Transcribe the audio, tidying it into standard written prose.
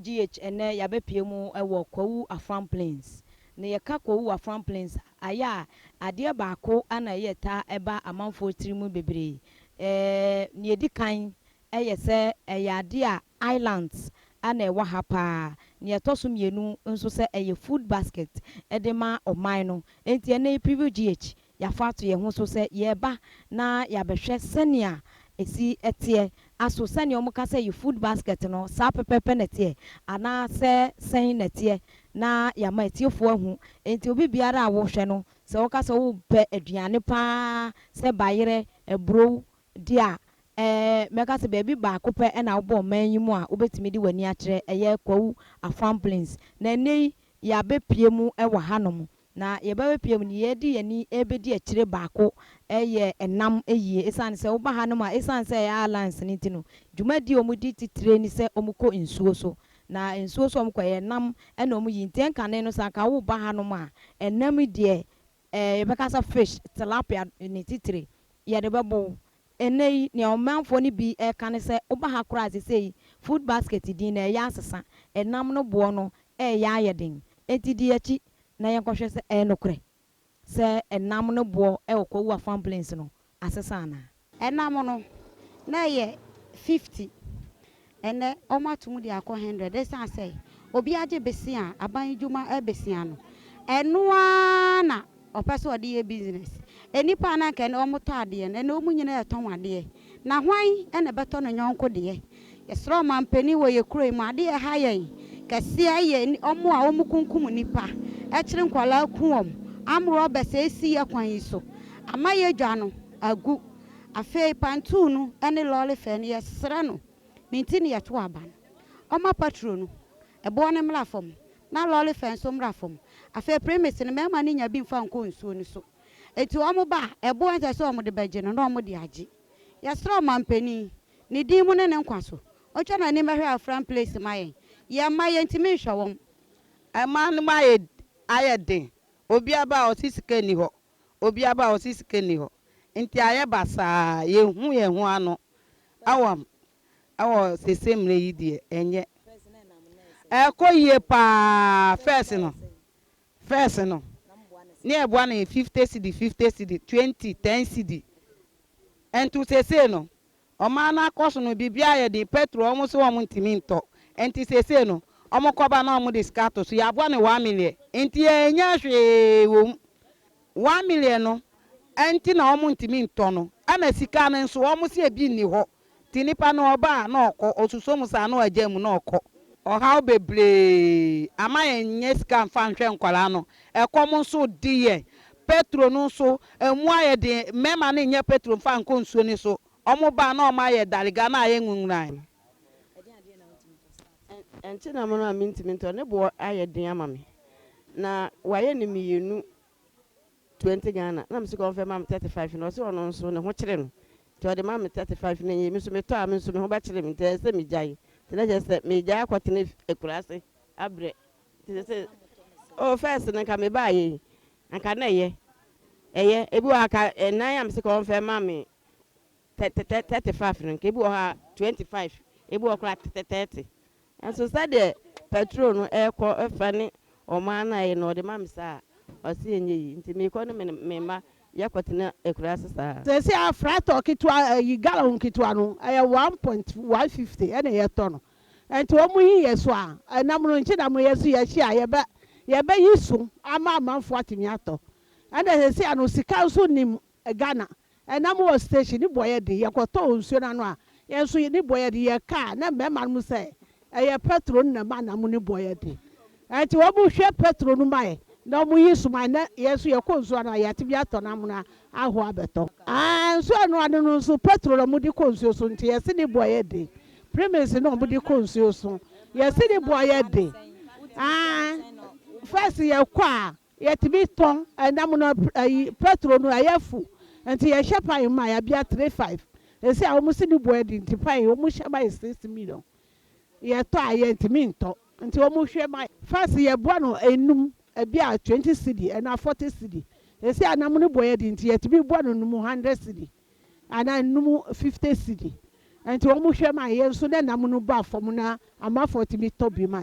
GH ɛnɛ yɛabɛpie mu wɔ Kwawu Afram Plains. Na yɛka Kwawu Afram Plains a, ayɛ a adeɛ baako na ɛyɛ taa ɛba amanfoɔ tiri mu bebree. Nea ɛdi kan yɛ sɛ ɛyɛ adeɛ a islands na ɛwɔ ha paa. Nea ɛtɔ so mmienu nso sɛ ɛyɛ food basket de ma ɔman no. Enti ɛnnɛ yi Preview GH yɛafa ato yɛn ho so sɛ yɛreba na yɛabɛhwɛ sɛnea ɛsi teɛ. Aso sɛnea wɔka sɛ ɛyɛ food basket no saa pɛpɛɛpɛ na ɛteɛ anaasɛ sɛn na ɛteɛ na yɛama atiefoɔ ahu. Enti obi biara a wohwɛ no sɛ woka sɛ wopɛ aduane paa sɛ bayerɛ, aburow deɛ a, ɛɛ, mɛka sɛ baabi baako pɛ na wobɔ ɔman yi mu a wobɛtumi de w'ani akyerɛ, ɛyɛ Kwawu Afram Plains. Na ɛnnɛ yi, yɛabɛpue mu wɔ hanom. Na yɛbɛbɛpue mu no, yɛde yɛn ani rebɛdi akyire baako yɛ ɛnam yie. Ɛsiane sɛ woba hanom a, ɛsiane sɛ ɛyɛ islands no nti no, dwumadie a wɔdi titire ne sɛ wɔkɔ nsuo so. Na nsuo so a wɔkɔ, ɛyɛ nam na wɔyi. Nti ɛnkane no, sɛ anka woreba hanom a, ɛnam deɛ, ɛɛ, yɛbɛka sɛ fish, tilapia ne titire, yɛde bɛbɔ wo. Ɛnnɛ yi, nea ɔmanfoɔ no bi reka ne sɛ, woba ha koraa a, seesei food basket din no, ɛreyɛ asesa. Ɛnam no boɔ no reyɛ ayɛ den. Enti di akyi na yɛnkɔhwɛ sɛ ɛyɛ nokorɛ sɛ ɛnam no boɔ wɔ Kwawu Afam Plains no asesa anaa. Ɛnam no, na ɛyɛ 50, ɛnnɛ wɔato mu de akɔ 100 ɛsiane sɛ obi agye besia, aban dwuma besia no, ɛno ara na ɔpɛ sɛ ɔde yɛ business. Nnipa a na anka ɛnnɛ wɔtɔ adeɛ no, ɛnnɛ wɔn nyinaa retɔn adeɛ. Na hwan na ɛbɛtɔ ne yɔnko deɛ? Yɛsrɛ ɔmanpanin wɔ yɛn kuro yi mu, adeɛ a ɛha yɛn kɛseɛ yɛ wɔn a wɔkunkum nnipa, kyere nkwadaa ku wɔn, armed robbers a ɛsi yɛn kwan yi so ama yɛn dwa no agu. Afei pantuu no ne lɔre fɛ no, yɛsrɛ no, ne nti na yɛto aba no, ɔmma patrol no ɛboɔ no mmra fam na lɔre fɛ nso mmra fam. Afei premise no, mmarima no nya bi mfa nkɔ nsuo no so. Enti wɔn ba a, ɛboɔ a ɛnsɛ sɛ wɔde bɛgye no, na wɔde agye. Yɛsrɛ ɔmanpanin, ne din mu ne ne nkwa so, ɔntwa n'ani mmɛhwɛ Afram Place ma yɛn. Yɛn mma, yɛntumi nhwɛ wɔn. Mmaa no mu ayɛ ayɛ den. Obi aba a ɔse sika nni hɔ, obi aba a ɔse sika nni hɔ. Nti ayɛ basaa, yɛnhu yɛn ho ano wɔ wɔ sese mmerɛ yi deɛ ɛnyɛ. Ɛkɔ yie paa, first no, first no, ne yɛboa no 50 cedi, 50 cedi, 20, 10 cedi. Nto sese no, ɔman no akɔ so no biribiara yɛ den, petrol wɔn nso wɔn ntumi ntɔ. Nti sese no, wɔn kɔba na wɔn de sika ato so, yɛaboa no 1 million. Nti yɛnnya hwee wɔ mu. 1 million no nti na wɔn ntumi ntɔ no. Ɛna sika no nso wɔn se ebi nni hɔ. Nti nipa no ɔba a na ɔkɔ, ɔsuso mu saa na wagya mu na ɔkɔ. Ɔhaw bebree ama yɛnnya sika mfa nhwɛ nkwadaa no. Ɛkɔm nso di yɛn. Petrol no nso, emu ayɛ den. Mmarima no nyɛ petrol mfa nkɔ nsuo no so. Wɔn ba a na wɔn ayɛ darega na ayɛ nwunwuran. Ɛnkyɛ na mono a mentumi ntɔ ne boɔ ayɛ den ama me. Na wayɛ no mmienu 20 Ghana na mese kɔmfɛ ma me 35 na ɔse ɔno nso ne ho kyere no nti ɔde ma me 35 na ɛnyɛ me nso metɔ a me nso me ho bɛkyere me nti ɛsɛ sɛ megyae nti na kyerɛ sɛ megyae akɔtena akuraase abrɛ nti sɛ sɛ oh first no nka mebaeɛ yi anka na ɛyɛ ɛyɛ ebi wɔ ha ka ɛnan a mese kɔmfɛ ma me 35 no nka ebi wɔ hɔ a 25 ebi wɔ koraa 30 nso sɛdeɛ petrol no ɛrekɔ ɛfa ne ɔman no ayɛ no ɔde ma me saa ɔse ɛnyɛ yi nti meekɔ ne me mma yɛkɔtena akuraase saa. Sɛsɛ afratɔ ketewa ɛyi gallon ketewa no ɛyɛ 1.150 ɛna yɛtɔ no nti wɔn yi yɛ so a ɛnam no nkyi nam yɛ so yɛhyi a yɛbɛ yɛbɛyi so ama amanfoɔ atumi atɔ ɛna sɛsɛ ano sika nso nim Ghana ɛnam wɔ station ne bɔ yɛ den yɛkɔtɔ nsuo n'ano a yɛn nso ne bɔ yɛ den yɛ kaa na mmarima no sɛ ɛyɛ petrol no na ma nam ne bɔ yɛ den nti wɔn hwɛ petrol no ma yɛ na wɔn yi so ma na yɛn nso yɛkɔ nsuo ano a yɛatumi atɔ nam no aho abɛtɔ aa nsuo ano ano no nso petrol na wɔn de kɔ nsuo so nti yɛsi ne bɔ yɛ den premise na wɔn de kɔ nsuo so yɛsi ne bɔ yɛ den aa first yɛkɔ a yɛtumi tɔn ɛnam no ɛyi petrol no ɛyɛ fu nti yɛhyɛ pan mu a yɛabia 3 5 esi a wɔn si ne bɔ yɛ den nti pan wɔn hyɛ ma yɛ 6 million yɛtɔ a yɛntumi ntɔ nti wɔn hwɛ ma first yɛboa no enum ebi a 20 cedi ɛna 40 cedi esi anam no bɔ yɛ den nti yɛtumi boa no num 100 cedi anaa num 50 cedi. Nti wɔn hwɛ ma yɛn nso na nam no ba fam na amanfoɔ tumi tɔ bi ma yɛn.